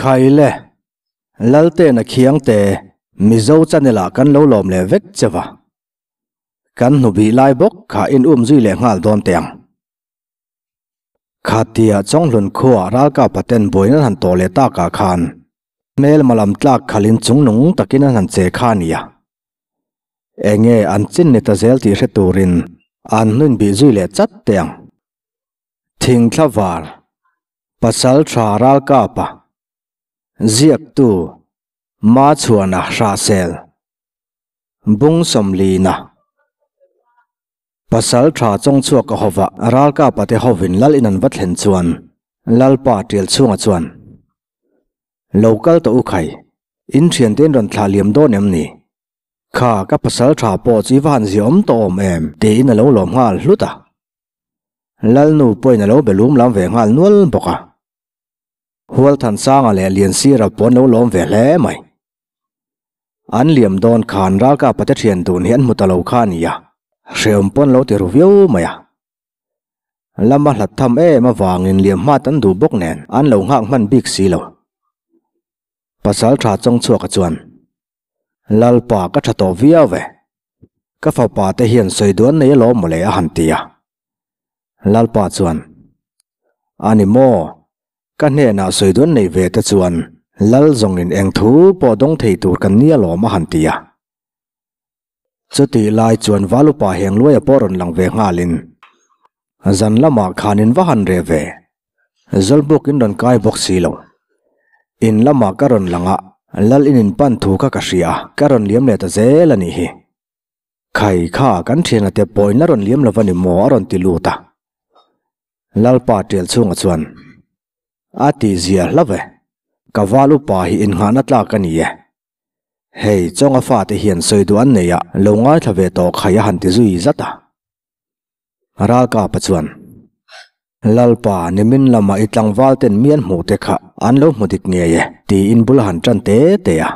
Khaile, Laltena Khiangte, Mizo channel ah kan lo lawm leh vek che va. Kan hnubih lai bawk kha in um zui leh nghal dawn teh ang. Khatia Chawnghlun khuaa ralkapa ten buain an han tawh leh takah khan hmelma lam tlak khalhin chungnung takin an han che kha a nia. Enge an chin ni ta zel tih hre turin an hnuin bih zui leh chat teh ang. Thingthla var, Pasal tha ralkapa, ziaktu Machhuana Hrahsel, Bung Sawmlina. Pasal tha chawngchhuak a hova ralkapa te hovin lal in an va thlen chuan Lalpa tial chhunga chuan, Lo kal tawh u khai, in thiante in rawn thlah liam dawn em ni? Kha ka pasal tha pawh chu i va han ziah awm tawh awm em? tiin a lo lawm nghal hlut a. Lalnu pawhin a lo be lum lam ve nghal nual bawk a. Hualthansanga leh Liansira pawh an lo lawm ve hle mai. An liam dawn khan ralkapa te thian dun hi an hmu ta lo kha a nia, hreawm pawn lo ti ru viau mai a. Lama hlat tham em avangin liam hmat an duh bawk nen an lo nghak hman bik si lo. Pasal tha chawngchhuaka chuan, Lalpa ka tha tawh viau ve, ka fapa te hian sawi duan nei alawm mawle a han ti a. Lalpa chuan, A ni maw? Ka hnenah sawi dawn nei ve te chuan Lal zawngin eng thu pawh dawng thei tur kan nia lawm a han ti a. Chutih lai chuan Valupa heng luaia pawh rawn lang ve nghalin zan lamah khan in va han reh ve. Zawlbuk in rawn kai bawk si lo. In lamah ka rawn lang a, Lal in in pan thu kha ka hria a, ka rawn liam leh ta zel a nih hi. Khai kha kan thiana te pawh in a rawn liam lo va ni maw a rawn ti lut a. Lalpa tial chhungah chuan, A tihzia hlauh e, ka val upa hi innghahna tlak a ni e. Hei, Chawnga fate hian sawi duh an nei a, lo ngaithla ve tawh khai a han ti zui zat a. Ralkapa chuan, Lalpa, nimin lama i tlangval ten mi an hmuh te kha an lo hmu dik ngei e, tiin bul a han tan te te a.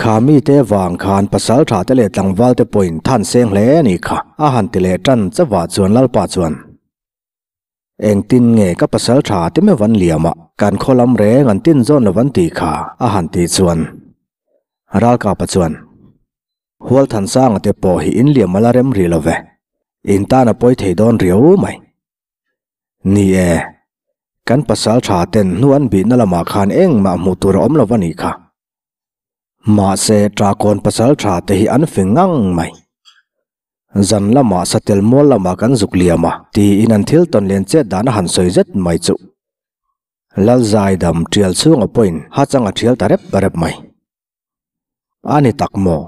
Kha mite vang khan pasal tha te leh tlangval te pawhin than seng hle a nih kha, a han ti leh tan chauhah chuan Lalpa chuan, Engtin nge ka pasal tha te meuh an liam a, kan khaw lam reng an tin zawn lo an tih kha, a han tih chuan Ralkapa chuan, Hualthansanga te pawh hi in liam a la rem rih lo ve, in tan a pawi thei dawn riau mai. Ni e, kan pasal tha ten hnu an bihna lamah khan engmah hmuh tur a awm lo a nih kha. Mahse, Takawn pasal tha te hi an fing ngang mai. Zan lamah satel mual lamah kan zuk liam a, tiin an thil tawn lian chet dan a han sawi zet mai chuh. Lalzaidam tial chhunga pawhin hachang a thial ta rep rep mai. A ni tak maw?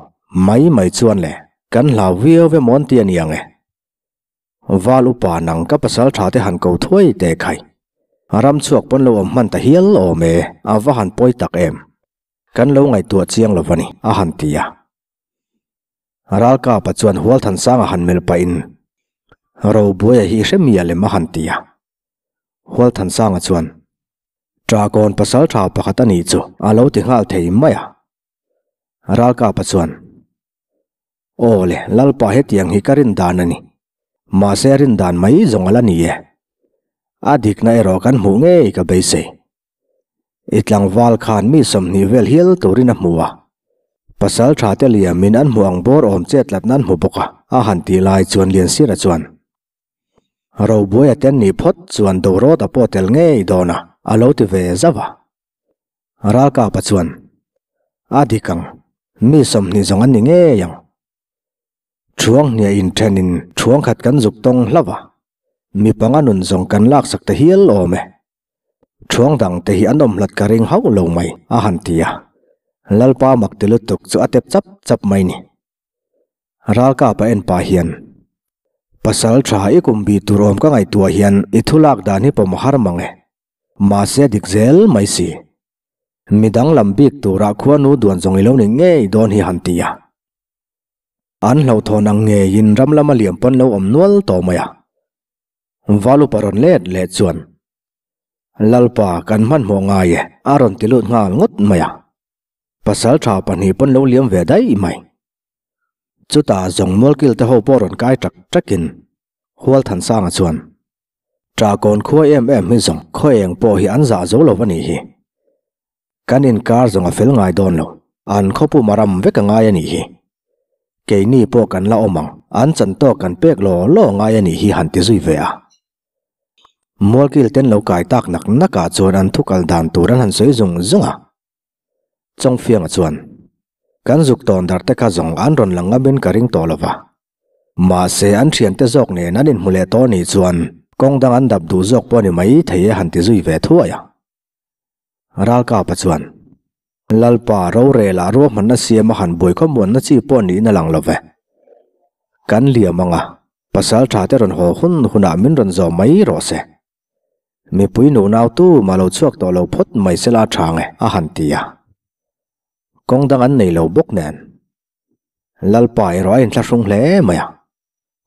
Mai mai chuan le, kan hlau viau ve mawn ti a ni ang e. Val upa nang ka pasal tha te han ko thuai teh khai. Ram chhuak pawn lo awm hman ta hial awm e, a va han pawi tak em. Kan lo ngaihtuah chiang lo va ni, a han ti a. Ralkapa chuan Hualthansanga han melh pahin, Robuaia hi i hre miah lem a han ti a. Hualthansanga chuan, Ṭahkawn pasal tha pakhat a nih chu a lo ti nghal thei mai a. Ralkapa chuan, Aw le, Lalpa hetiang hi ka rin dan a ni. Mahse rin dan mai zawng a la ni e. A dikna erawh kan hmuh ngei ka beisei. I tlangval khan mi 20 vel hial turin a hmu a. Pasal tha te liamin an hmuh ang bawr awm chet tlatna an hmu bawk a, a han tih lai chuan Liansira chuan, Robuaia ten nih phawt chuan Dorawta pawh tel ngei dawn a, a lo ti ve zauh a. Ralkapa chuan, A dik ang, mi 20 zawng an ni ngei ang. Thuang hniah inthenin thuang khat kan zuk tawng hlauh a, mi panga nun zawng kan laksak ta hial awm e. Thuang dang te hi an awm hlat ka ring hauh lo mai, a han ti a. Lalpa mak ti lutuk chu a tep chap chap mai ni. Ralkapa en pah hian, Pasal tha i kum bih tur awm ka ngaihtuah hian i thulak dan hi pawm a har mang e. Mahse a dik zel mai si. Midang lam bik turah khuanu duan zawng i lo ni ngei dawn hi han ti a. An hlauhthawn ang ngeiin ram lama liam pawn lo awm nual tawh mai a. Valupa rawn let leh chuan, Lalpa kan hmanhmawh ngai e a rawn ti lut nghal ngawt mai a. Pasal tha pahnih pawn lo liam ve daih mai. Chutah zawng mualkil te ho pawh rawn kai tak takin Hualthansanga chuan, Ṭahkawn khua em em hi zawng khaw eng pawh hi an zah zo lo a nih hi. Kan inkar zawng a fel ngai dawn lo. An khawpum a ram vek a ngai a nih hi. Keini pawh kan la awm ang, an chan tawk kan pek law law ngai a nih hi han ti zui ve a. Mualkil ten lo kai tak nak nak ah chuan an thu kal dan tur an han sawi zung zung a. Chawngfianga chuan, Kan zuk tawn dar te kha zawng an rawn lang ngamin ka ring tawh lo va. Mahse an thiante zawk nen an inhmu leh tawh nih chuan kawng dang an dap duh zawk pawh a ni mai thei e han ti zui ve thuai a. Ralkapa chuan, Lalpa, rorel ah ruahmanna siam a han buai khawmuanna chi pawh niin a lang lo ve. Kan liam ang a, pasal tha te rawn haw hun hunah min rawn zawm mai rawh se. Mipui nu nau tu mah lo chhuak tawh lo phawt mai se la tha nge, a han ti a. Kawng dang an nei lo bawk nen. Lalpa erawh a inthlahrung hle mai a.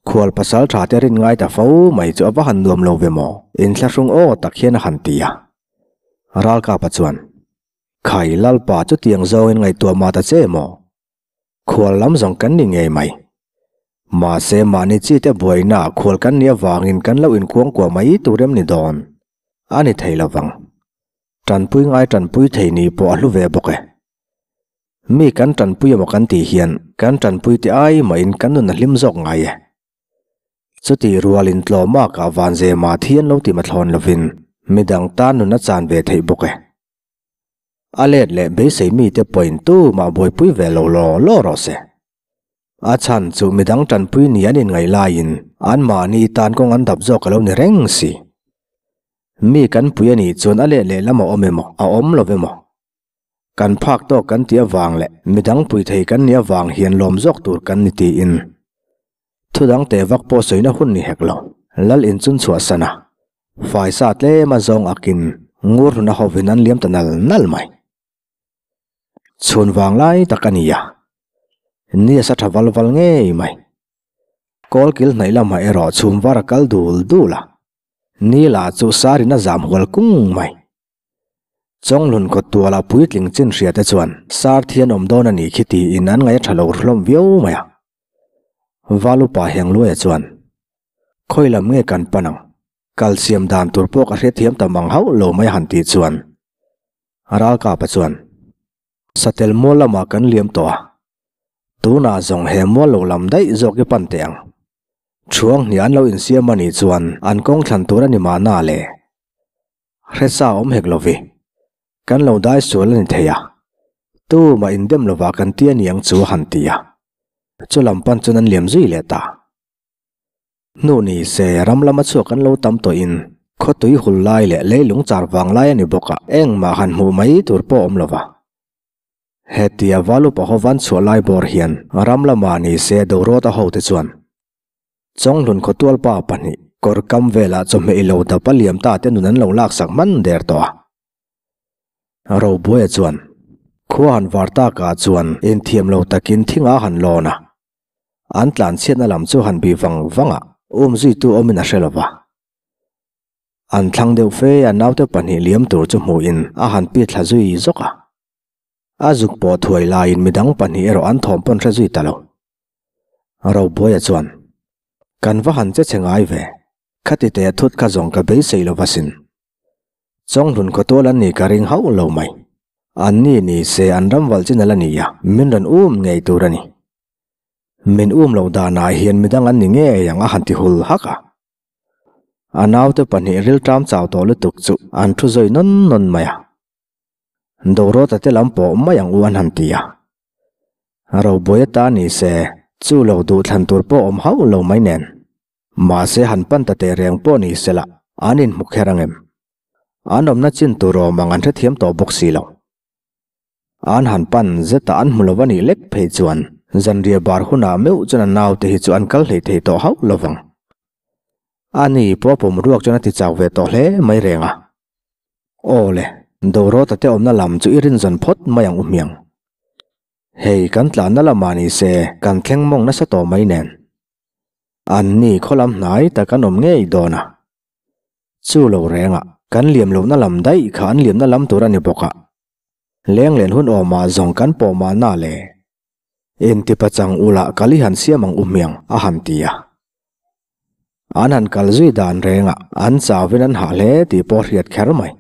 Khual pasal tha te rin ngai ta fo mai chu a va han nuam lo ve maw? Inthlahrung aw tak hian a han ti a. Ralkapa chuan, Khai Lalpa chutiang zawngin ngaihtuah mah ta che maw? Khual lam zawng kan ni ngei mai. Mahse mahni chi te buaina khual kan nih avangin kan lo inkuangkuah mai tur em ni dawn? A ni thei lovang. Tanpui ngai tanpui thei ni pawh a hlu ve bawk e. Mi kan tanpui emaw kan tih hian kan tanpui te ai mahin kan nun a hlim zawk ngai e. Chuti rualin tlawmaka vanzema thi an lo ti mathlawn lovin midang tan nun a chan ve theih bawk e. A let leh beisei mite pawhin tumah buaipui ve lo law law rawh se. A chhan chu midang tanpui ni an inngaih laiin anmahni tan kawng an dap zawk a lo ni reng si. Mi kan pui a nih chuan a let lehlam a awm emaw, a awm lo emaw. Kan phak tawk kan tih avang leh midang pui thei kan nih avang hian lawm zawk tur kan ni tiin thu dang teh vak pawh sawina hun ni hek lo. Lal inchun chhuahsan a, Faisa tlem a zawng akin ngur hlun a hovin an liam ta nal nal mai. Chhun vang lai tak a ni a, ni a sa tha val val ngei mai. Kawlkil hnaih lamah erawh chhum var a kal dul dul a, ni lah chu sarin a zam hual kung mai. Chawnghlun kawt tualah puitling chin hria te chuan sar thian awm dawn a nih khi tiin an ngaih a tha lo hlawm viau mai a. Valupa Hengluaia chuan, Khawi lam nge kan pan ang? Kal siam dan tur pawh ka hrethiam ta mang hauh lo mai han tih chuan Ralkapa chuan, Satel mual lamah kan liam tawh a, tunah zawng he mual lo lam daih zawk i pan teh ang. Thuang hnih an lo insiam a nih chuan an kawng thlan tur a ni mahna le. Hresa awm hek lo vi. Kan lo dai sual a ni thei a, tumah indem lovah kan ti a ni ang chu a han ti a. Chu lam pan chuan an liam zui leh ta. Hnu ni se ram lama chhuak an lo tam tawhin khawtui hul lai leh leilung char vang lai a ni bawk a, engmah han hmuh mai tur pawh a awm lo va. Hetia Valupa hovan chhuah lai bawr hian ram lamah ni se Dorawta hote chuan Chawnghlun khawtualpa pahnih kawr kam velah chawhmeh i lo dap a liam ta te nun an lo laksak hman der tawh a. Robuaia chuan khua han var takah chuan inthiam lo takin thingah a han lawn a. An tlanchhiatna lam chu han bih vang vang a, um zuitu awmin a hre lo va. An thlang deuh fe a naute pahnih liam tur chu hmuhin a han pit thla zui zawk a. A zuk pawh thuai laiin midang pahnih erawh an thawm pawn hre zui ta lo. Robuaia chuan, Kan va han che che ngai ve, khati teh thut kha zawng ka beisei lo va sin. Chawnghlun khawtual an nih ka ring hauh lo mai. An ni ni se an ram valh chin a la ni a, min rawn um ngei tur a ni. Min um loh danah hian midang an ni ngei ang a han ti hul hak a. A naute pahnih rilṭam chau tawh lutuk chu an thu zawi nawn nawn mai a. Dorota te lam pawh mai ang u an han ti a. Robuai ata ni se chu lo duhthlan tur pawh awm hauh lo mai nen. Mahse han pan ta teh reng pawh ni se la, an inhmu kher ang em? An awmna chin tur awm ang an hrethiam tawh bawk si lo. An han pan zeta an hmu lo a nih lek phei chuan zanriah bar hunah meuh chuan a naute hi chu an kal hlei thei tawh hauh lo vang. Ani pawh a pawm ruak chuan a ti chau ve tawh hle mai reng a. Aw le, Dorota te awmna lam chu i rinzawn phawt mai ang u hmiang. Hei kan tlanna lamah ni se kan thleng mawng nasa tawh mai nen. An ni khaw lam hnai tak an awm ngei dawn a. Chu lo reng a, kan liam lohna lam daih kha an liamna lam tur a ni bawk a. Leng len hun awmah zawng kan pawh mahna le. Intipa chang ula kal i han siam ang u hmiang a han ti a. An han kal zui dan reng a, an chauhin an hah hle tih pawh hriat kher mai.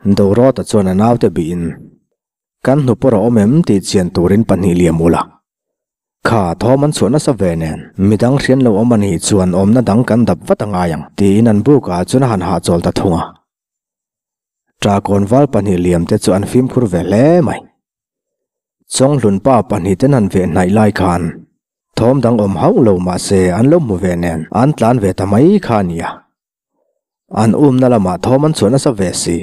Dorota chuan a naute bihin, Kan hnupawr a awm em tih chian turin pahnih liam ula. Kha thawm an chhuah nasa ve nen, midang hrian lo awm a nih chuan awmna dang kan dap vat a ngai ang, tiin an bukah chuan a han hahchawl ta thung a. Ṭakawn val pahnih liam te chu an fimkhur ve hle mai. Chawnghlun pa pahnih ten han veh hnaih lai khan thawm dang awm hauh lo mah se an lo hmu ve nen an tlan ve ta mai kha a nia. An umna lamah thawm an chhuah nasa ve si.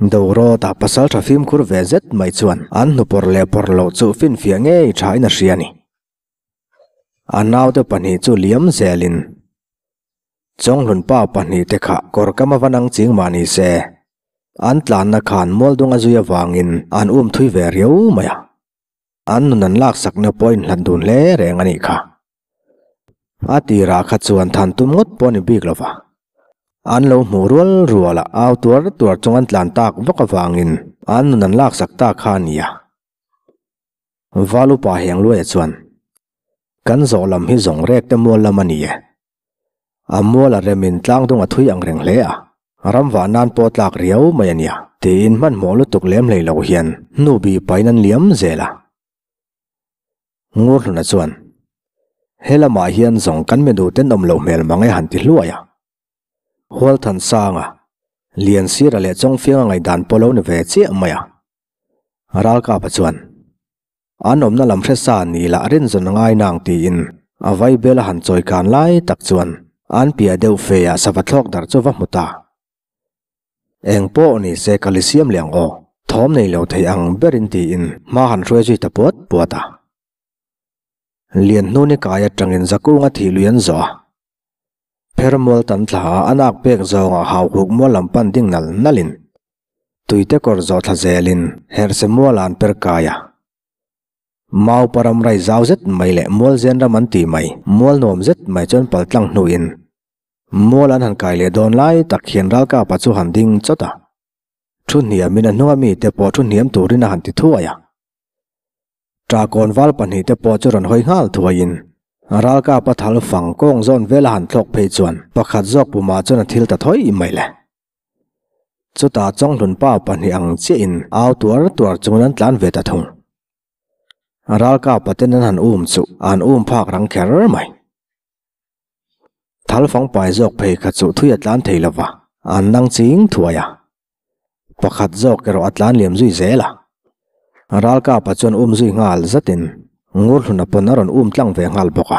Dorawta pasal tha fimkhur ve zet mai chuan an hnu pawr leh pawr loh chu finfiah ngei thain a hria a ni. A naute pahnih chu liam zelin Chawnghlun pa pahnih te kha kawr kam a va nang ching mah ni se, an tlanna khan Mualdung a zui avangin an um thui ve riau mai a. An nun an laksakna pawh a inhlat dun hle reng a nih kha. A tirah kha chuan than tum ngawt pawh a ni bik lo va. An lo hmuh rual rual a, au tuar tuar chung an tlan tak vak avangin an nun an laksak ta kha a ni a. Valupa Hengluaia chuan, Kan zawh lam hi zawng rek te mual lam a ni e. A mual a remin tlangdung a thui ang reng hle a, ram vah nan pawh tlak riau mai a nia, tiin hmanhmawh lutuk lem hlei lo hian hnu bi pain an liam zel a. Ngurhluna chuan, He lamah hian zawng kan mi duh tenawm loh hmel mang e han ti hluai a. Hualthansanga, Liansira leh Chawngfianga ngaihdan pawh lo ni ve chiah mai a. Ralkapa chuan, An awmna lam hre sa ni lah rinzawn a ngai nang tiin a vaibel a han chawi kan lai tak chuan an piah deuh feah sava thlawk darh chu va hmu ta. Eng pawh ni se ka li siam leh ang aw, thawm nei lo thei ang berin tiin hma han hruai zui ta puat puat a. Lianhnuni kai atangin Zakunga thih lui an zawh a. Phermual tan thla a a nak pek zawngah hauhuk mual lam pan ding nal nalin tuite kawr zawh thla zelin herhse mual ah an per kai a. Maupa ram rai zau zet mai leh mual zen ram an ti mai, mual nuam zet mai chuan pal tlang hnuin mual an han kai leh dawn lai tak hian ralkapa chu han ding chawt a. Thu hniamin a hnunga mite pawh thu hniam turin a han ti thuai a. Ṭakawn val pahnihte pawh chu rawn hawi nghal thuaiin ralkapa thal fang kawng zawn vel a han thlawk phei chuan pakhat zawk pumah chuan a thil ta thawi mai le. Chutah Chawnghlun pa pahnih ang chiahin au tuar tuar chungin an tlan ve ta thung. Ralkapa ten an han um chu an um phak rang kher mai. Thal fang pai zawk phei kha chu thui a tlan thei lova, an nang ching thuai a. Pakhat zawk erawh a tlan liam zui zel a. Ralkapa chuan um zui nghal zatin Ngurhluna pawn a rawn um tlang ve nghal bawk a.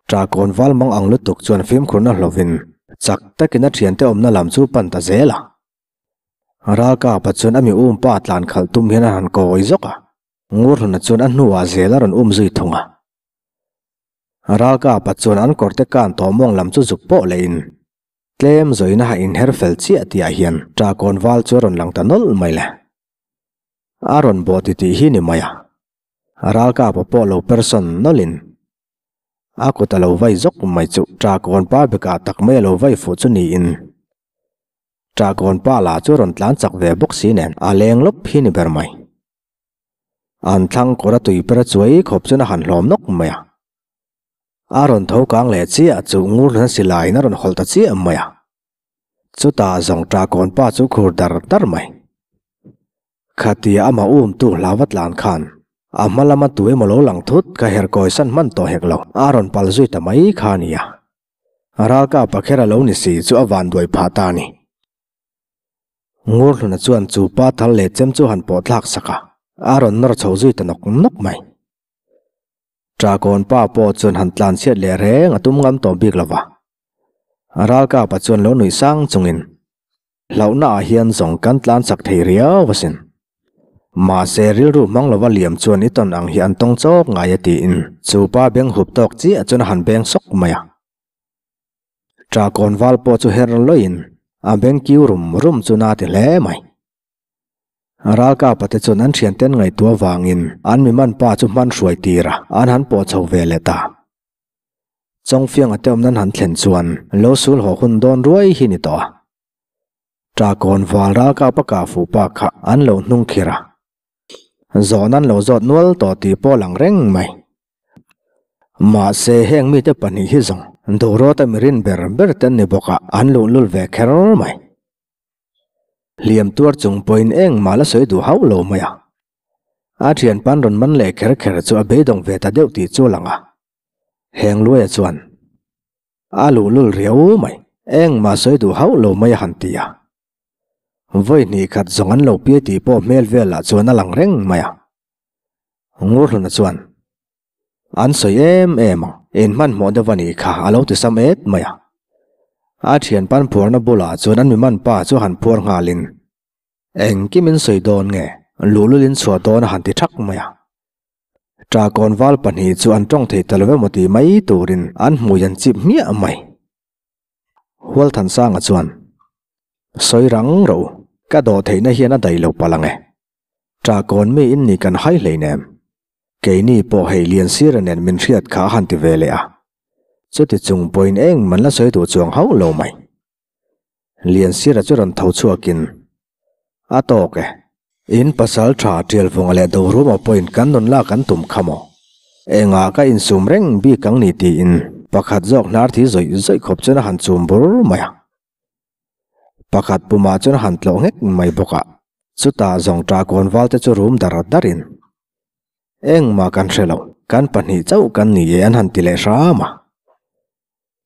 Ṭakawn val mang ang lutuk chuan fimkhurna hlovin chak takin a ṭhiante awmna lam chu pan ta zel a. Ralkapa chuan a mi um pa tlan khalh tum hian a han kawi zawk a, Ngurhluna chuan a hnuah zel a rawn um zui thung a. Ralkapa chuan an kawrte kan tawh mawng lam chu zuk pawh lehin tlem zawina ha inher fel chiah tihah hian ṭakawn val chu a rawn lang ta nawlh mai le. A rawn bawh titih hi ni mai a. Ralkapa pawh lo person nawlhin a kut a lo vai zawk mai chu ṭakawn pa bekah tak mai a lo vai fuh chu niin ṭakawn pa lah chu a rawn tlan chak ve bawk si nen a leng lawp hi ni ber mai. An thlang kawr a tui per a chuai khawp chuan a han hlawm nawk mai a. A rawn tho kang leh chiah chu Ngurhlun silaiin a rawn hawlh ta chiah mai a. Chutah zawng ṭakawn pa chu khur dar dar mai. Khatia amah umtu hlau a tlan khan a hma lama tu emaw lo lang thut ka her kawi san hman tawh hek lo, a rawn pal zui ta mai kha a nia. Ralkap pakher a lo ni si chu a van duai phah ta a ni. Ngurhluna chuan chu pa thal leh chem chu han pawh thlak sak a, a rawn nawr chho zui ta nawk nawk mai. Ṭakawn pa pawh chuan han tlan chhiat leh reng a tum ngam tawh bik lo va. Ralkapa chuan lo nuih sang chungin Hlauhna ah hian zawng kan tlan chak thei riau asin. Mahse rilru hmang lova liam chuan i tawn ang hi an tawng chawk ngai a tiin chu pa beng hup tawk chiah chuan a han beng sawk mai a. Ṭakawn val pawh chu her lawiin a beng kiu rum rum chu na ti hle mai. Ralkapa te chuan an thianten ngaihtuah vangin an mi man pa chu hman hruai tir a an han pawh chho ve leh ta. Chawngfianga te awm nan han thlen chuan lo sul haw hun dawn ruai hi ni tawh a. Ṭakawn val ralkap a kah fuh pa kha an lo hnung khir a. Zawn an lo zawt nual tawh tih pawh lang reng mai. Mahse heng mite pahnih hi zawng Duhrawta mirin ber ber te an ni bawk a, an luhlul ve kher mai. Hliam tuar chung pawhin engmah la sawi duh hauh lo mai a. A thianpa'n rawn man leh kher kher chu a beidawng ve ta deuh tih chu a lang a. Hengluaia chuan, A luhlul riau mai, engmah sawi duh hauh lo mai a han ti a. Vawi hnih khat zawng an lo piai tih pawh hmel velah chuan a lang reng mai a. Ngurhluna chuan, An sawi em em ang, in hmanhmawh deuh a nih kha a lo ti sam et mai a. A thianpa'n phuarna bulah chuan an mi man pa chu han phuar nghalin, Engkim in sawi dawn nge? Luhlul in chhuah dawn a han ti thak mai a. Ṭahkawn val pahnih chu an tawng thei ta lo emaw tih mai turin an hmui an chip hmiah mai. Hualthansanga chuan, Sawi rang ro, ka dawh theihna hian a daih lo palh ang e. Ṭahkawn mi in nih kan hai hleinem. Keini pawh hei Liansira nen min hriat kha a han ti ve leh a. Chuti chung pawhin engman la sawi duh chuang hauh lo mai. Liansira chu rawn tho chhuakin, A tawk e, in pasal tha Tialvunga leh Doruma pawhin kan nun lak an tum kha maw? Engah ka insum reng bik ang ni tiin pakhat zawk hnar thi zawih zawih khawp chuan a han chum bur mai a. Pakhat pumah chuan a han tlawh nghek mai bawk a, chutah zawng ṭahkawn valte chu rum dar darin, Engmah kan hre lo, kan pahnih chauh kan ni e an han ti leh hram a.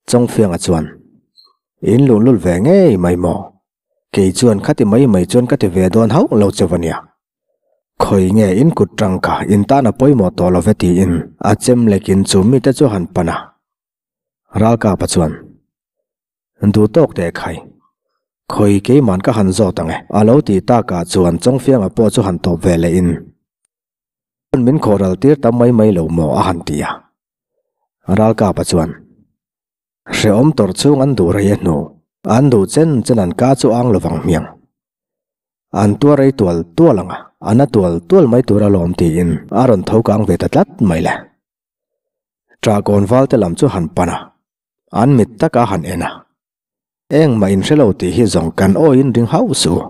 Chawngfianga chuan, In luhlul ve ngei mai maw? Kei chuan khati mai mai chuan ka ti ve dawn hauh lo che va nia. Khawi nge in kut tangka in tan a pawimawh tawh lo ve tiin a chem lekin chu mite chu han pan a. Ralkapa chuan, Duh tawk teh khai. Khawi keiman ka han zawt ang e a lo tih takah chuan Chawngfianga pawh chu han tawp ve leh in, Min khawhral tir tam mai mai lo maw a han ti a. Ralkapa chuan, Hrehawm tawrh chhung an duh rei a hnu, an duh chen chen an ka chu ang lovang hmiang. An tuar ei tual tual ang a, a na tual tual mai tur alawm tiin a rawn tho kang ve ta tlat mai le. Ṭahkawn valte lam chu han pan a, an mit taka han en a. Engmah in hre lo tih hi zawng kan awiin ring hauh suh.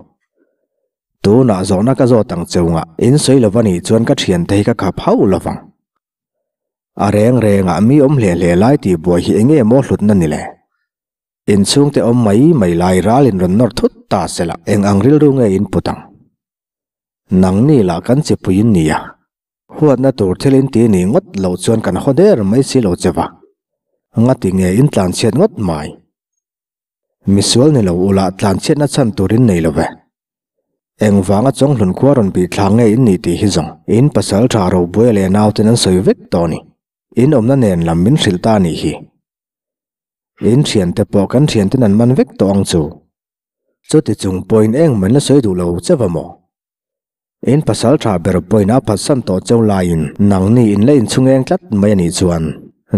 Tunah zawhna ka zawt ang cheungah in sawi lo va nih chuan ka thiante hi ka khap hauh lo vang. A reng rengah mi awm hle hle lai tih buai hi enge maw hlutna ni le? Inchhungte awm mai mai lai ral in rawn nawr thut ta se la eng ang rilru nge in put ang? Nangni lah kan chipui in nia. Huatna tur thil in ti nih ngawt loh chuan kan haw der mai si lo che va. Ngati nge in tlanchhiat ngawt mai? Misual ni lo ula tlanchhiatna chhan tur in nei lo ve. Engvanga Chawnghlun khua rawn bih thla nge in nih tih hi zawng in pasal tha Robuaia leh nauten an sawi vek tawh a ni. In awmna nen lam min hrilh ta a nih hi. In thiante pawh kan thianten an man vek tawh ang chu. Chuti chung pawhin engmah in la sawi duh lo che va maw? In pasal tha ber pawhin a phatsan tawh cheu laiin nangni in la inchhungeng tlat mai a nih chuan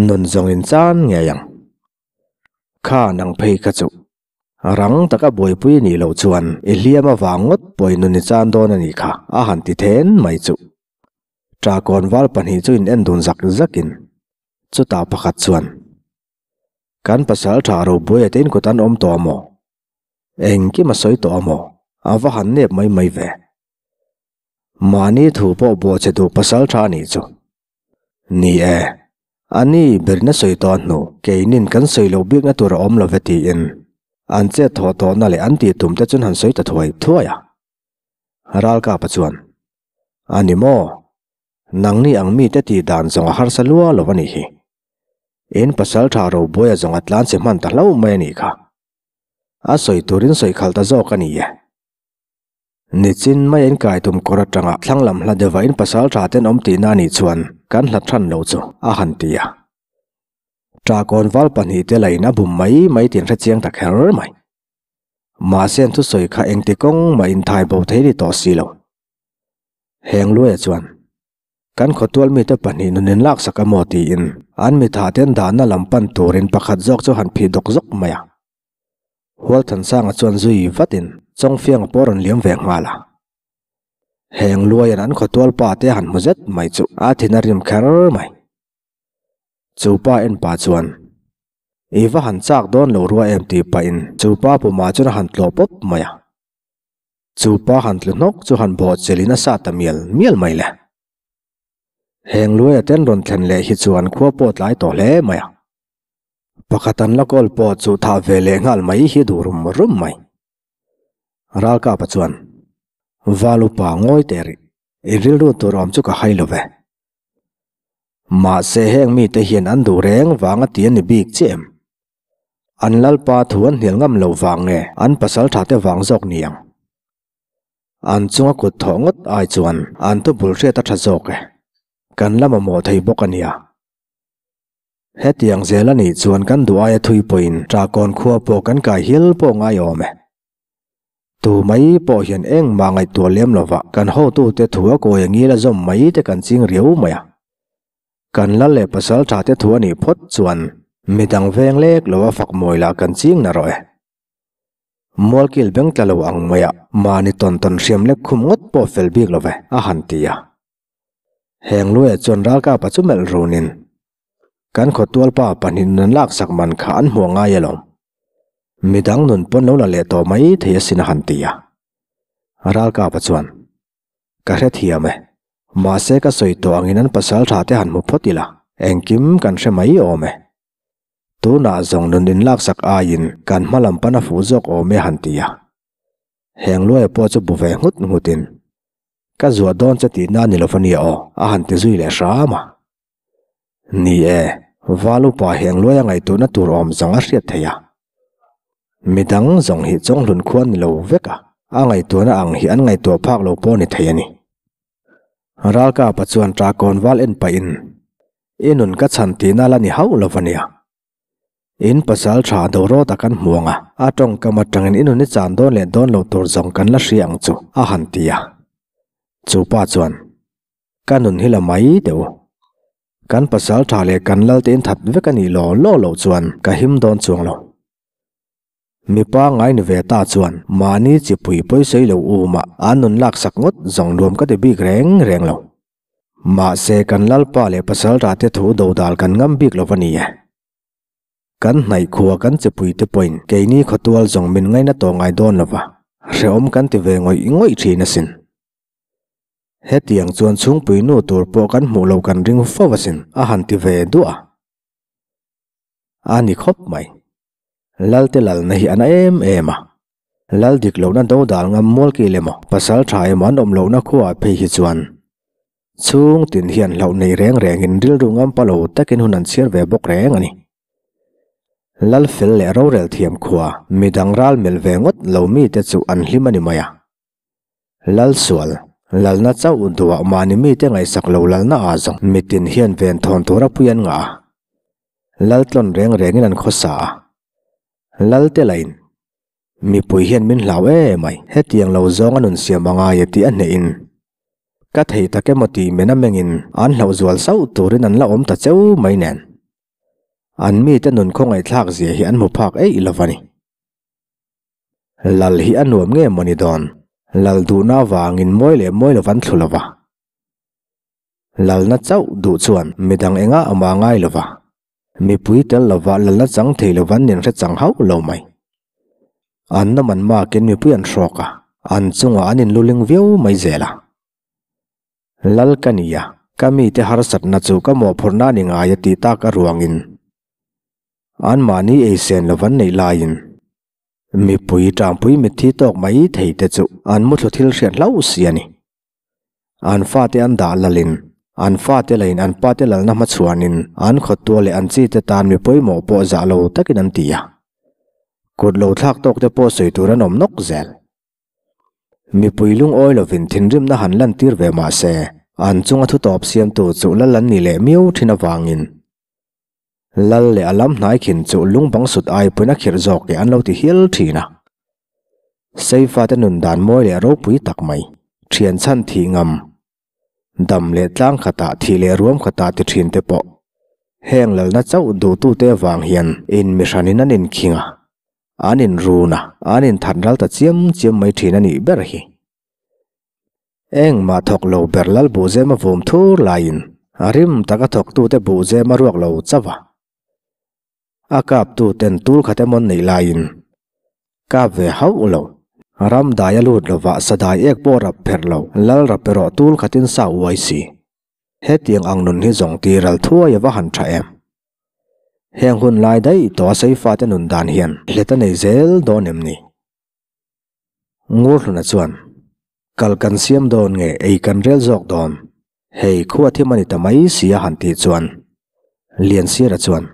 nun zawng in chan ngei ang. Kha nang phei kha chu rang taka buaipui nih loh chuan i hliam avang ngawt pawhin nun i chan dawn a nih kha a han ti then mai chu. Ṭahkawn val pahnih chu in en dun zak zakin chutah pakhat chuan, Kan pasal tha Robuaia te in kut an awm tawh a maw? Engkim a sawi tawh a maw? A va han nep mai mai ve. Mahni thu pawh buah che duh pasal tha a nih chu. Ni e, a ni berin a sawi tawh a hnu, keinin kan sawi loh bikna tur a awm lo ve tiin an chet thawh tawhna leh an tih tum te chuan han sawi ta thuai thuai a. Ralkapa chuan, A ni maw? Nangni ang mite tih dan zawng a harsa lua lo a nih hi. In pasal tha Robuaia zawng a tlan che hman ta hlauh mai a nih kha. A sawi turin sawi khalh ta zawk a ni e. Nichin mai in kai tum kawr atanga thlang lam hla deuhah in pasal tha ten awm tihna a nih chuan kan hlat hran lo chu a han ti a. Ṭahkawn val pahnihte la in a bum mai mai tih an hre chiang ta kher mai. Mahse an thusawi kha engti kawng mah inthai bo thei ni tawh si lo. Heng Luaia chuan. Kan khawtual mite pahnih nun in laksak a maw tiin an mitha ten dahna lam pan turin pakhat zawk chu han phih dawk zawk mai a. Hualthansanga chuan zui vatin Chawngfianga pawh rawn liam ve nghal a. Heng Luaian an khawtual pa te han hmu zet mai chu a thin a rim kher mai. Chu pa en pa chuan, I va han chak dawn lo rua em tih pahin chu pa pumah chuan a han tlawh pawp mai a. Chu pa han tlu hnawk chu han bawh chelin a sa ta mial mial mai le. Heng Luaia ten rawn thlen leh hi chuan khua pawh tlai tawh hle mai a. Pakhat an la kawl pawh chu thah ve leh nghal mai hi duh rum rum mai. Ralkapa chuan, Val upa ngawi teh rih, i rilru tur awm chu ka hai lo ve. Mahse heng mite hian an duh reng vang a ti a ni bik chiah em? An lalpa thu an hnial ngam lo vang nge an pasal tha te vang zawk ni ang? An chunga kut thawh ngawt ai chuan an thu bul hriat a tha zawk e. Kan la mamawh thei bawk a nia. Hetiang zel a nih chuan kan duh aia thui pawhin Ṭahkawn khua pawh kan kai hial pawh ngai awm e. Tu mai pawh hian engmah ngaihtuah lem lova kan hotute thu a kawi a ngil a zawm mai te kan ching riau mai a. Kan lal leh pasal tha te thu a nih phawt chuan midang veng lek lo a fak mawi lah kan ching na rawh e. Mualkil beng tla lo ang maia mahni tawn tawn hriam lek khum ngawt pawh fel bik lo ve a han ti a. Heng Luia chuan ralkapa chu melh runin, Kan khawtualpa pahnih nun laksak man kha an hmuh ngai alawm. Midang nun pawn lo la leh tawh mai thei asin a han ti a. Ralkapa chuan, Ka hrethiam e. Mahse ka sawi tawh angin an pasal tha te han hmu phawt ila, engkim kan hre mai awm e. Tunah zawng nun inlaksak aiin kan hma lam pan a fuh zawk awm e a han ti a. Heng Luia pawh chu bu ve nghut nghutin, Ka zuah dawn che tihna a ni lo va nia aw, a han ti zui leh hram a. Ni e, Val upa heng luaia ngaihtuahna tur awm zawng a hriat theih a. Midang zawng hi Chawnghlun khua ni lo vek a, a ngaihtuahna ang hi an ngaihtuah phak lo pawh ni thei a ni. Ralkapa chuan Ṭahkawn val en pahin, I nun ka chhan tihna la ni hauh lo va nia. In pasal tha do rawt a kan hmu ang a, a tawngkam atangin i nun i chan dawn leh dawn lo tur zawng kan la hria ang chu, a han ti a. Chu pa chuan, Ka nun hi la mai teh u. Kan pasal tha leh kan lal te in that vek a nih law law loh chuan ka him dawn chuang lo. Mipa ngai ni ve ta chuan mahni chipui pawisawi lo um a, an nun laksak ngawt zawng nuam ka ti bik reng reng lo. Mahse kan Lalpa leh Pasalṭha te thu dodal kan ngam bik lo va ni e. Kan hnaih khua kan chipui te pawhin keini khawtual zawng min ngaina tawh ngai dawn lo va, hrehawm kan ti ve ngawih ngawih thin asin. Hetiang chuan chhungpui nu tur pawh kan hmuh lo kan ring fo asin a han ti ve duah a. A ni khawp mai. Lalte lalna hi a na em em a. Lal dik lohna dodal ngam mualkil emaw, pasal tha emaw an awm lohna khuaah phei hi chuan chhung tin hian hlauh nei reng rengin rilru ngam pa lo takin hun an chhiar ve bawk reng a ni. Lal fel leh rorel thiam khua midang ral melh ve ngawt lo mite chu an hlim a ni mai a. Lal sual, lalna chauh duah mahni mite ngaihsak lo lalna ah zawng mitin hian ven thawn tura pui an ngah a. Lal tlawn reng rengin an khawsa a. Lal te lain, Mipui hian min hlau e mai, hetiang lo zawng a nun siam a ngai e tih a hnehin, ka thei tak emaw tih men a mengin an hlauh zual sauh turin an la awm ta cheu mai nen. An mite nun khawngaihthlak zia hi an hmu phak eih lo va ni. Lal hi a nuam nge maw ni dawn, lal duhna avangin mawi leh mawi lo van thlu lo va. Lalna chauh duh chuan midang engah a mah ngai lo va. Mipui tel lova lalna chang thei lova an inhre chang hauh lo mai. An nawm an makin mipui an hrawk a, an chungah an inluling viau mai zel a. Lal ka ni a, ka mite harsatna chu ka mawhphurhna a ni ngai a tih tak a ruangin anmahni eisen lova an neih laiin mipui tangpui mitthi tawk mai thei te chu an muthlu thil hriat hlauh si a ni. An fate an dah lalin, an fate lain an pate lalna hmachhuanin an khawttua leh an chite tan mi pawimawh pawh zah lo takin an ti a. Kut lo thlak tawk te pawh sawi tur an awm nawk zel. Mipui lungawi lovin thinrimna han lantir ve mah se, an chunga thutawp siamtu chu lal an ni leh miau thin avangin Lal leh a lam hnai khin chu lungbang sut ai pawhin a khirh zawk e an lo ti hial thin a. Seifate nun dan mawi leh ropui tak mai, thian chhan thih ngam, dam leh tlang khatah thih leh ruam khatah ti thin te pawh heng lalna chauh duhtute avang hian in mihranin an inkhing a, an inrun a, an inthat ral ta chiam chiam mai thin a nih ber hi. Engmah thawk lo ber lal buhzem a vum thur laiin a rim taka thawktute buhzem a ruak lo chauh a. A kaptu ten tul khat emaw an neih laiin kap ve hauh lo. Ram dai a lut lovah sadai ek pawh rap pherh lo, lal rap erawh tul khatin sa uai si. Hetiang ang nun hi zawng ti ral thuai a va han tha em. Heng hun lai daih tawh a Seifate nun dan hian hlet a nei zel dawn em ni? Ngurhluna chuan, Kal kan siam dawn nge ei kan rel zawk dawn? Hei khua thim a ni ta mai si a han tih chuan Liansira chuan,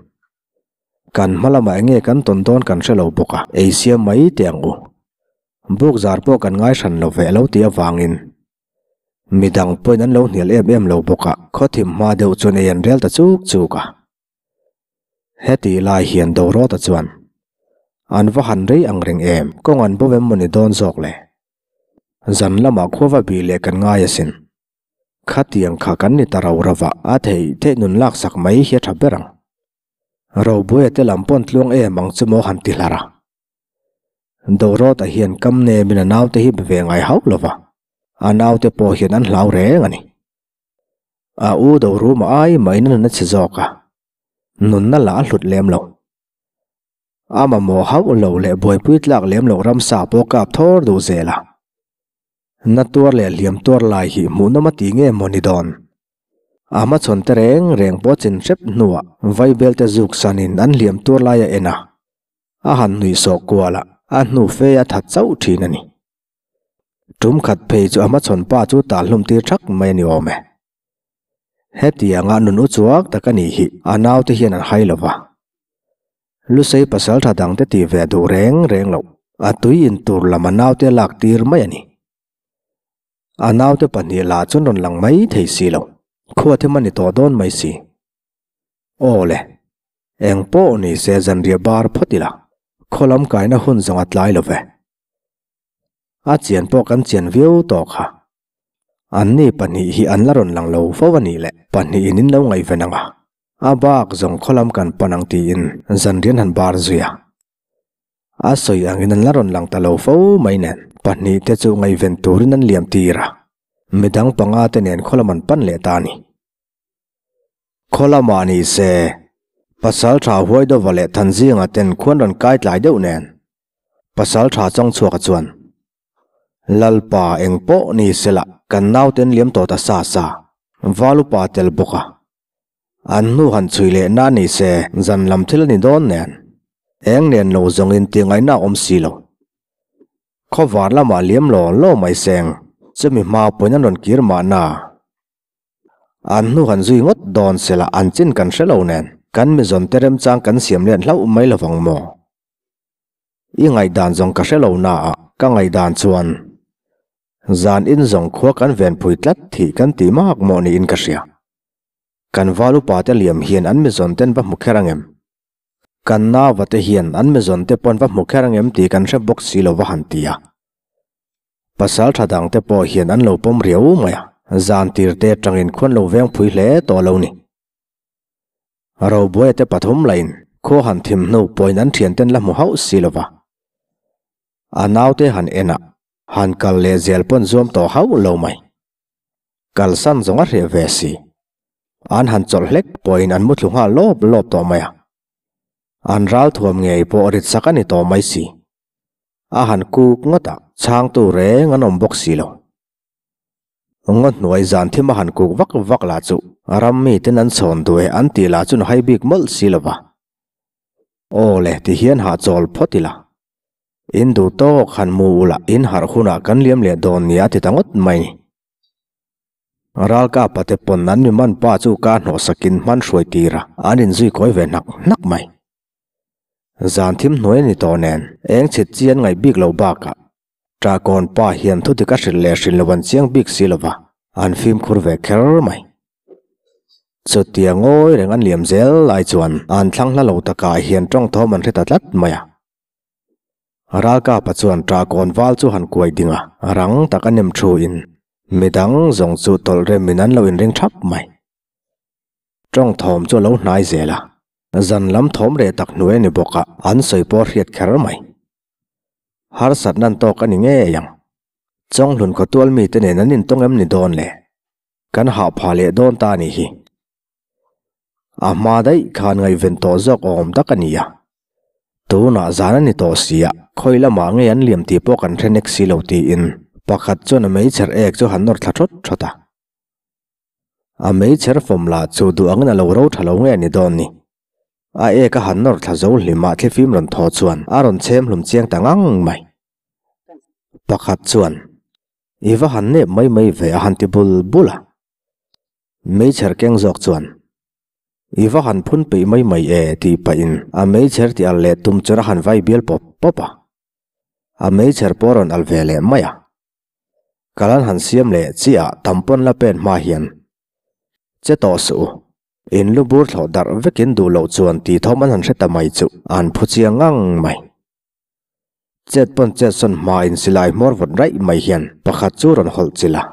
Kan hma lamah enge kan tawn dawn kan hre lo bawk a, ei siam mai teh ang u. Buk zar pawh kan ngai hran lo ve a lo tih avangin midang pawhin an lo hnial em em lo bawk a, khaw thim hma deuh chuan ei an rel ta chuk chuk a. Heti lai hian Dorota chuan, An va han rei ang reng em, kawng an bo em maw ni dawn zawk le? Zan lamah khua va bih leh kan ngai asin. Khatiang kha kan ni ta ro rova, a theih theih nun laksak mai hi a tha ber ang. Robuaia te lam pawn tluang em ang chu maw han ti hlar a. Dorota hian kam nemin a naute hi be ve ngai hauh lova, a naute pawh hian an hlau reng a ni. A u do rum ai mahin a nun a chhe zawk a, nunna lah a hlut lem lo. A mamawh hauh lo leh buaipui tlak lem loh ramsa pawh kap thawr duh zel a. Na tuar leh hliam tuar lai hi hmuhnawm a ti nge maw ni dawn? A hmachhawn te reng reng pawh chin hrep hnuah Vaibelte zuk sanin an hliam tuar lai a en a, a han nuihsawh kual a, a hnu fe a that chauh thin a ni. Tum khat phei chu a hmachhawn pa chu tah hlum tir thak mai a ni awm e. Hetianga nun u chuak tak a nih hi a naute hian an hai lo va. Lusei pasaltha dangte tih ve duh reng reng loh, a tui in tur lam a naute lak tir mai a ni. A naute pahnih lah chuan rawn lang mai thei si lo, khua them a ni tawh dawn mai si. Aw le, eng pawh ni se zanriah bar phawt ila, khaw lam kaina hun zawng a tlai lo ve. A chian pawh kan chian viau tawh kha. Anni pahnih hi an la rawn lang lo fo a nih le, pahnihin in lo ngaihven ang a. A bak zawng khaw lam kan pan ang tiin zanrian han bar zui a. A sawi angin an la rawn lang ta lo fo mai nen, pahnih te chu ngaihven turin an liam tir a. Midang panga te nen khaw lam an pan leh ta a ni. Khaw lamah ni se, pasal tha huai dawva leh Thanzinga ten khuan rawn kai tlai deuh nen, Pasal tha chawng chhuaka chuan, Lalpa eng pawh ni sela kan nauten liam tawh ta sa sa, Valupa tel bawk a. An hnu han chhui leh na ni se zan lam thil a ni dawn nen, eng nen lo zawngin tih ngaihna a awm si lo. Khawvar lamah liam law law mai seng, chumi hma pawhin an rawn kir mahna. An hnu han zui ngawt dawn sela an chin kan hre lo nen, kan mizawnte remchang kan siam let hlauh mai lovang maw? I ngaihdan zawng ka hre lo na a, ka ngaihdan chuan zan in zawng khua kan venpui tlat thih kan tih mak mawh niin ka hria. Kan val upa te liam hian an mizawn ten va hmu kher ang em? Kan nauva te hian an mizawn te pawn va hmu kher ang em tih kan hre bawk si lo va han ti a. Pasal tha dang te pawh hian an lo pawm riau mai a, zan tir te atangin khuan lo vengpui hle tawh lo ni. Robuaia te pathum lahin khaw han thim hnu pawhin an thianten la hmu hauh si lova. A naute han en a, han kal leh zel pawn zuam tawh hauh lo mai. Kalsan zawng a hreh ve si. An han chawlh hlek pawhin an muthlu nghal lawp lawp tawh mai a. An ral thuam ngei pawh rit sak a ni tawh mai si. A han kuk ngawt a, chhangtu reng an awm bawk si lo. Ngaw hnuai zan thim a han kuk vak vak lah chu ram miten an chhawn duh e an tih lah chuan hai bik mawlh si lo va. Aw le ti hian hahchawl phawt ila. In duh tawk han mu ula in harh hunah kan liam leh dawn nia ti ta ngawt mai ni. Ralkapa te pawn an mi man pa chu ka hnawh sakin hman hruai tir a, an inzui kawi ve hnak hnak mai. Zan thim hnuai a ni tawh nen eng chhit chi an ngaih bik loh bakah Ṭahkawn pa hian thu dik a hrilh leh hrilh lo an chiang bik si lo va, an fimkhur ve kher mai. Chutia ngawi reng an liam zel lai chuan an thlang hla lo takah hian ṭawng thawm an hre ta tlat mai a. Ralkapa chuan ṭahkawn val chu han kuai ding a, rang tak a nem thu in midang zawng chu tawlh remin an lo inring ṭhap mai. Ṭawng thawm chu a lo hnai zel a, zan lam thawm reh tak hnuai a ni bawk a, an sawi pawh a hriat kher mai. Harsat nan tawk a ni ngei ang. Chawnghlun khawtual mite nen an intawng em ni dawn le? Kan hah phah leh dawn ta a nih hi. A hma daih khan ngaihven tawh zawk awm tak a ni a. Tunah zan a ni tawh si a, khawi lamah ngei an liam tih pawh kan hre nek si lo tiin pakhat chuan a meichher ek chu han nawr thla thawt thawt a. A meichher fawm lah chu duh angin a lo ro tha lo nge a ni dawn ni. A ek a han nawr thla zo hlim ah thlifim rawn thaw chuan a rawn chhem hlum chiang ta ngang mai. Pakhat chuan, I va han nep mai mai ve a han ti bul bul a. Meichher keng zawk chuan, I va han phun peih mai mai e tih pahin a meichher ti al leh tum chuan a han vai bial pawp pawp a. A meichher pawh a rawn al ve leh mai a. Kal an han siam leh chiah ah tampon la pen hma hian che tawh suh u. In lu bur thlawh darh vekin duh loh chuan tih thawm an han hre ta mai chu an phu chiang ngang mai. Chet pawn chet sawn hma in silai hmawr vawt raih mai hian pakhat chu rawn hawlh chilh a.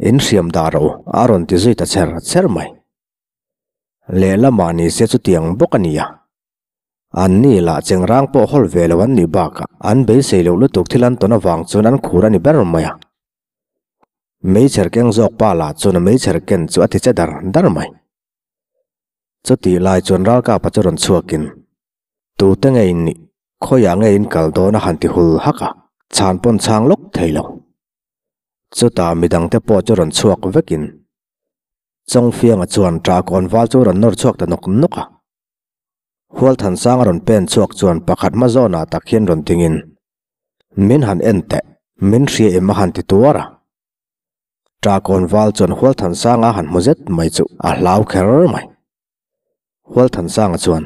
In hriam dah rawh u a rawn ti zui ta chher chher mai. Lehlamah ni se chutiang bawk a ni a. An ni lah chengrang pawh hawl ve lo an nih bakah an beisei loh lutuk thil an tawn avang chuan an khur a ni ber mai a. Meichher keng zawk pa lah chuan a meichher ken chu a ti che dar dar mai. Chutih lai chuan ralkapa chu rawn chhuakin, Tute nge in nih? Khawiah nge in kal dawn a han ti hul hak a, chhan pawn chhang lawk thei lo. Chutah midangte pawh chu rawn chhuak vekin, Chawngfianga chuan ṭahkawn val chu rawn nawr chhuak ta nawk nawk a. Hualthansang a rawn pen chhuak chuan pakhat hma zawnah tak hian rawn dingin, Min han en teh, min hria em a han ti tuar a. Ṭahkawn val chuan Hualthansanga han hmu zet mai chu a hlau kher mai. Hualthansanga chuan,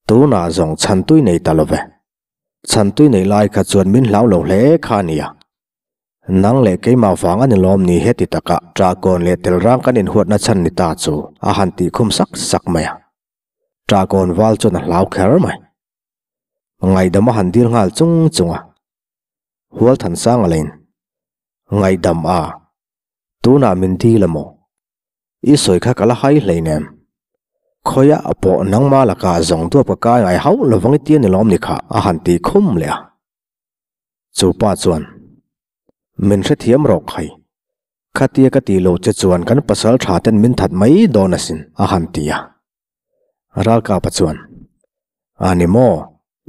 Tunah zawng chhantui nei ta lo ve. Chhantui nei lai kha chuan min hlau lo hle kha a nia. Nang leh keimah vang a ni lawm ni heti taka ṭahkawn leh telrang kan inhuatna chhan ni ta chu a han tih khum sak sak mai a. Ṭahkawn val chuan a hlau kher mai. Ngaihdam a han dil nghal chung chung a. Hualthansanga lein, Ngaihdam a, tunah min dil a maw? I sawi kha ka la hai hleinem. Khawiah pawh nangma lakah zawng duap ka kai ngai hauh lovang i tia ni lawm ni kha a han tih khum leh a. Chu pa chuan, Min hrethiam rawh khai. Khatia ka tih lo che chuan kan pasal tha ten min that mai dawn asin, a han ti a. Ralkapa chuan, A ni maw,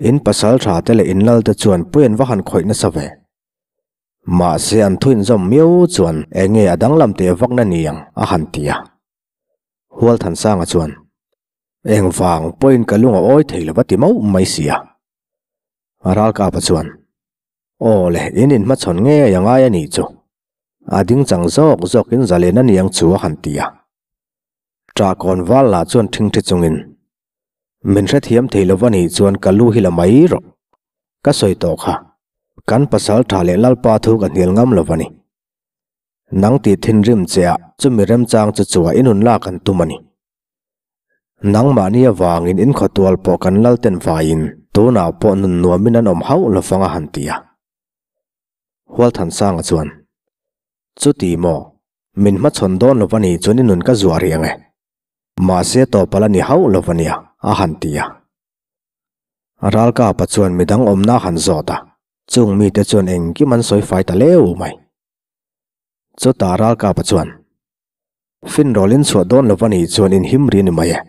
in pasal tha te leh in lal te chuan pui an va han khawih nasa ve. Mahse an thu inzawm miau chuan eng nge a danglam teh vakna ni ang, a han ti a. Hualthansanga chuan, Engvang pawhin ka lung a awi thei lo va ti mauh mai si a. Ralkapa chuan, Aw le, in inhmachhawn ngei a ngai a nih chu. A ding chang zawk zawkin zalen a niang chu a han ti a. Ṭahkawn val lah chuan ṭhingṭhi chungin, Min hrethiam thei lo va nih chuan ka lu hi la mai rawh. Ka sawi tawh kha, kan pasal ṭha leh Lalpa thu ka hnial ngam lo va ni. Nang tih thinrim che ah chumi remchang chu chua i nun lak an tum a ni. Nangmahni avangin in khawtual pawh kan lal ten vaiin tunah pawh nun nuamin an awm hauh lovang a han ti a. Hualthansanga chuan, Chuti maw, min hmachhawn dawn lo va ni chuan i nun ka zuah rih ang e. Mahse tawpal a ni hauh lo va nia, a han ti a. Ralkapa chuan midang awmna a han zawt a, chung mite chuan engkim an sawi fai ta leu mai. Chutah Ralkapa chuan, Finrawl in chhuah dawn lo va nih chuan in him ri ni mai e.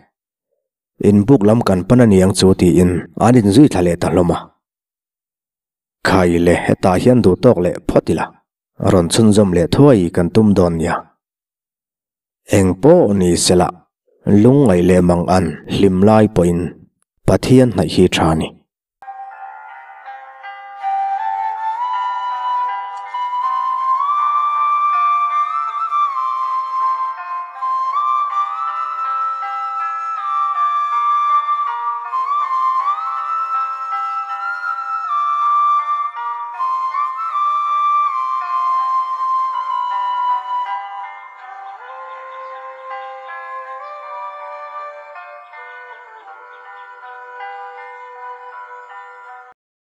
In buk lam kan pan a niang chu tiin an inzui thla leh ta hlawm a. Khai le hetah hian duh tawk leh phawt ila, rawn chhunzawm leh thuai kan tum dawn nia. Eng pawh ni sela, lungngaih leh mang an hlim lai pawhin Pathian hnaih hi tha ni.